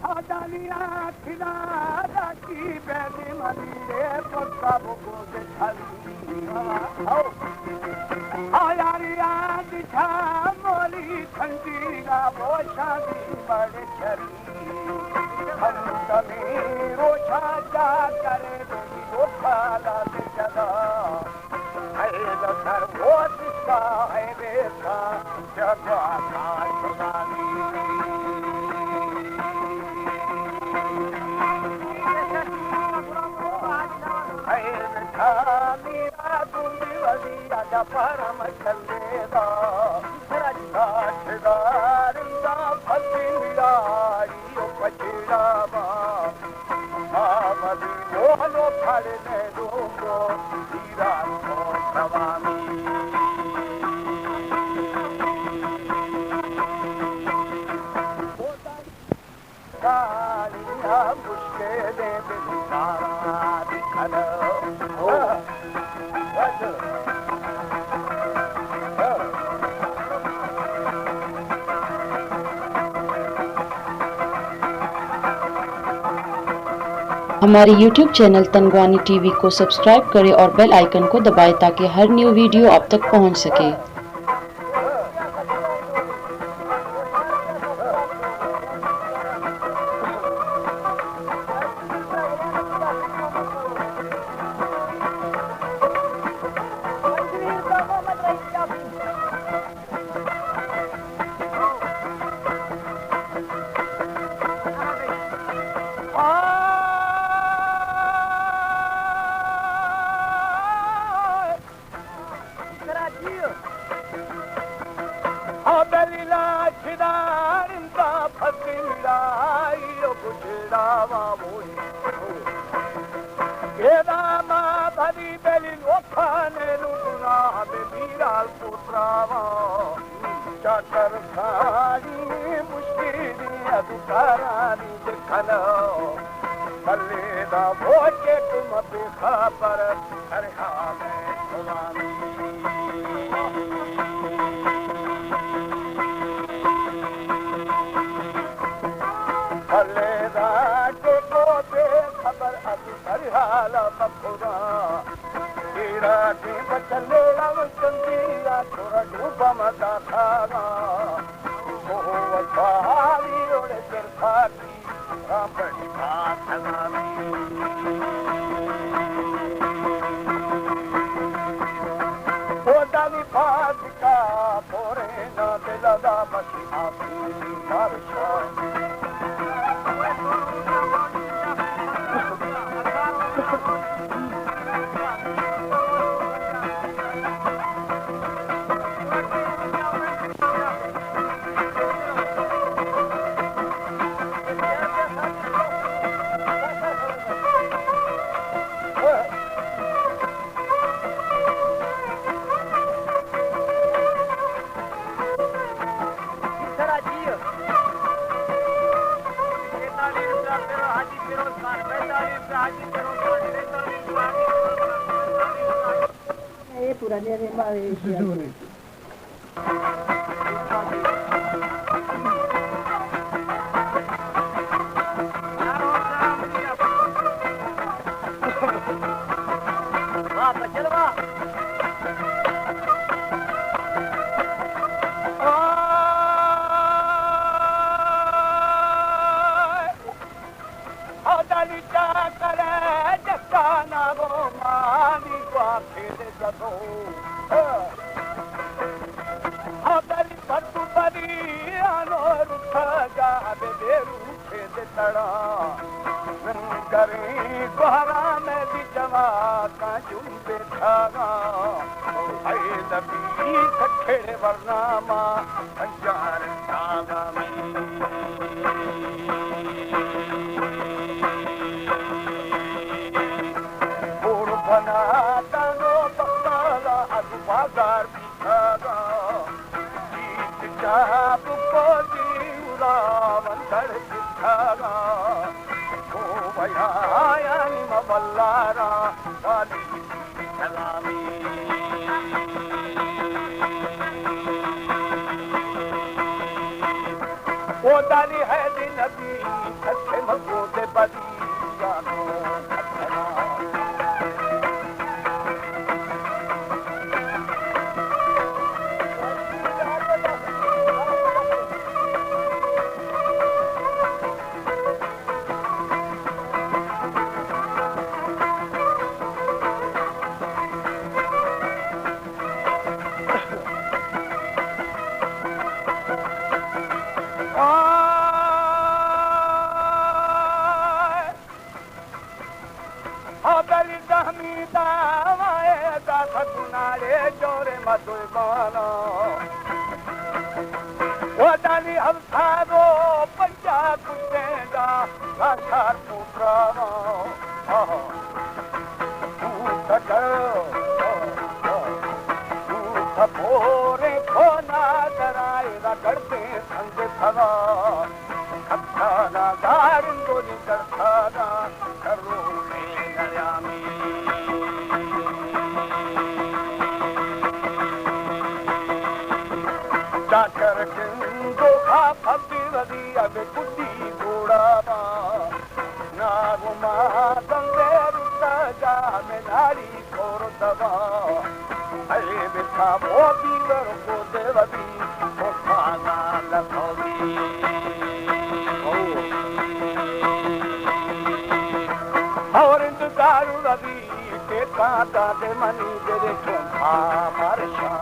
آدانی آتنا داکی بیدی منی پکا بگوز تھلی۔ او۔ آیاری آدی چامولی کھنجیگا بوشادی بڑے چری۔ ہم کمی روچا جا کرے دو سالا دے جدا۔ اے لشکر وت صاحب کا جگا کا شدانی۔ اے مٹھانی را گوندی وزی ادا پرم چلے دا۔ رجا چدارندا پھلی میاری او پچڑا با۔ آمدی مولو پھڑ نے لوگو ایران کو سوامی۔ کالی مشکل دل کارا دکھن۔ ہمارے یوٹیوب چینل تنگوانی ٹی وی کو سبسکرائب کریں اور بیل آئیکن کو دبائیں تاکہ ہر نیو ویڈیو آپ تک پہنچ سکے۔ آ بلی لاچ دارندا پھسیڑائی و بجڑاوا موئی۔ ایدا ما بھری بلی لوکانے نو گناہ بے بیرال پوتراوا۔ چاکر ساری مشکلی ادکارانی دکھنو۔ بلے دا بوچے تم بے خبر۔ اے پرانے ریما اے آدانی چاکر جکانا گو مانی گواکے دے جدو۔ آدانی پتو پری آنو رکھا جا بے بے روپے دے تڑا۔ ننگریں گوہرا میں دی جماعتاں جم بیٹھاگا۔ اے نبی سکھڑے ورناما انجار ساگا میں۔ اور بنا دانو بکالا از بازار بیٹھاگا۔ جیت چاپ کو دیورا وندر بیٹھاگا۔ او بیا یعنی مبلارا کالی سلامی۔ او دانی ہے دی نبی، کچھے مگو دے بدی جانو۔ آئے، ہاں دلی دہمی داوائے دا ستناڑے جورے مدوی بانا۔ و دلی ہم سادو پنجا کتیں دا لاشار پوترا۔ آہا۔ بوت ڈر، بوت پورے کونا درائے رگڑتے سنگ سوا۔ کتھانا دارندو نی کرتھانا کروخے نیامی۔ چاکر گندو کا پھبی ودی اب کڈی گوڑا ما۔ ناگما دندے رتا جا میں ناڑی کور دبا۔ اے بتا بو بیور کو دیوی کو کھانا لگوی۔ اور انتظار روی تے کاتا دے منی دے چون تھا مارشا۔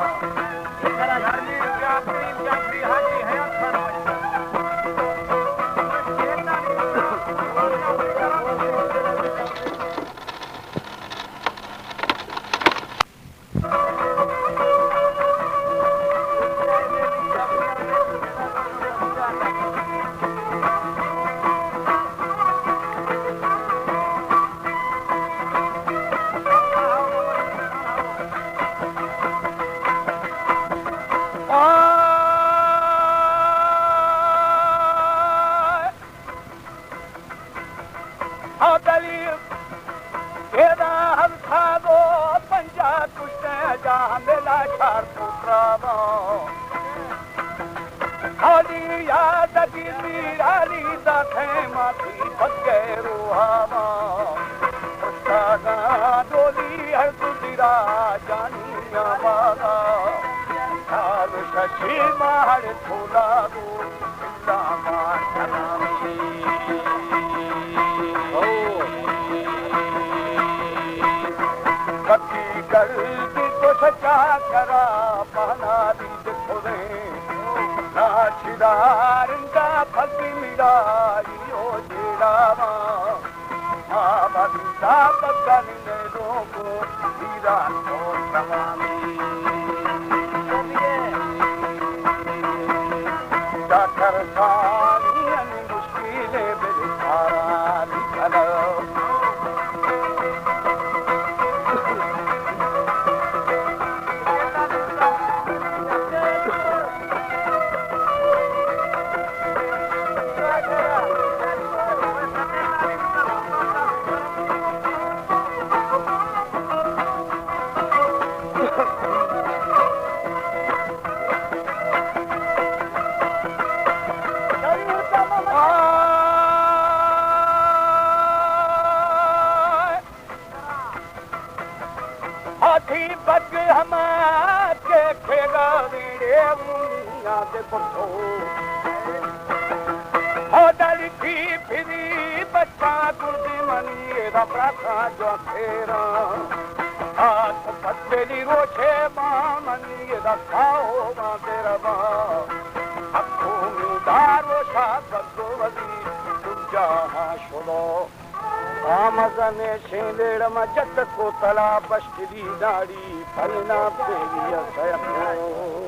آ دلیل، ایدا ہم سادو پنجا کشتے جا ہمیں لاشار پوترا ما۔ خالی یاد کی پیرالی دا خیمہ تھی پگے روحا ما۔ پشتاگا ڈولی ہر دو دیرا جانی آبادا۔ سال ششی ماہڑ پھولا دو۔ پکی گل دی تو سچا کرا پہنا دی دکھویں۔ ناشدار دا پھل ملائی او جیڑا ماں۔ آبادی دا پگانی نے لوگو ایران کو روانی۔ ڈاکٹر ثانی انی مشکلیں بل سارا نکلو۔ ہاتھی بگ ہما کے کھیگا ویڑے اونیا دے پٹھو۔ ہو ڈالی تھی پھری بچا گردی منی اے دا پراکھا جو پھیرا۔ ہاتھ پتلی روچے ماں منی اے دا کھاؤ ماں تیرا ماں۔ اکھوں دارو شاہ بدو وزی تم جہاں شلو۔ آ مزنیں شیں لیڑ ما جت کو تلا بشکلی داڑی پلنا پیری سیکو۔